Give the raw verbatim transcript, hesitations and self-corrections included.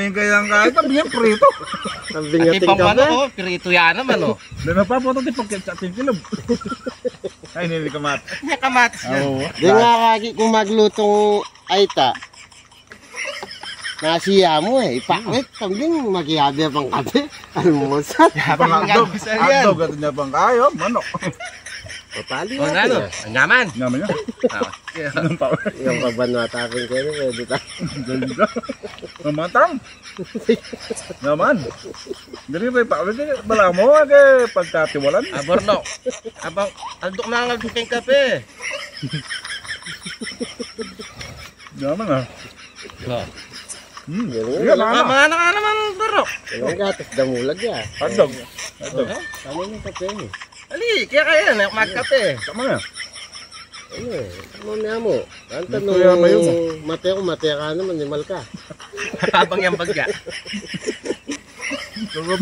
Kami kaya ang kahit, sabi niya, prito. Ang Ati bingating pang ka manok, ba? Oh, pirito yan naman, oh. Dahil mapapunta, di pagkatsa, ating kilab. Ay, hindi kamat. Hindi kamat. Oo. Di nga kagi kung maglutong ayta. Nasiya mu e, ipaklit, tambing, makiyabi pang kape. Almusal. Yabang Pang nga, aldo, almusal yan. Aldo, gato niya pang kayo, manok. Papali O, natin, ano? Ah. Ang gaman. Naman niya. Ah, yeah. Anong pa? Yung pagbanwa tapin kayo, pwede ta. Ganda. Mamatang. Naman. Dali pa ipaklit, bala mo, age, pagkatiwalan. Aborno. Abang, aldok na nga aldok yung kape. Naman, ah. Oh. Hmm. Yan, Yan, ah. Ah, mga anak nga naman, bro. Yung gatas, damulag ya. Hotdog. Hotdog. Eh? Ano yung kape? Ali, kaya kaya na, magkape. Tama na. Ano eh? Ano niya mo? Ang Ito tanong, yung mayo mo. Mate ko, mate ka naman, animal ka. Tabang yung bagya. Tulog.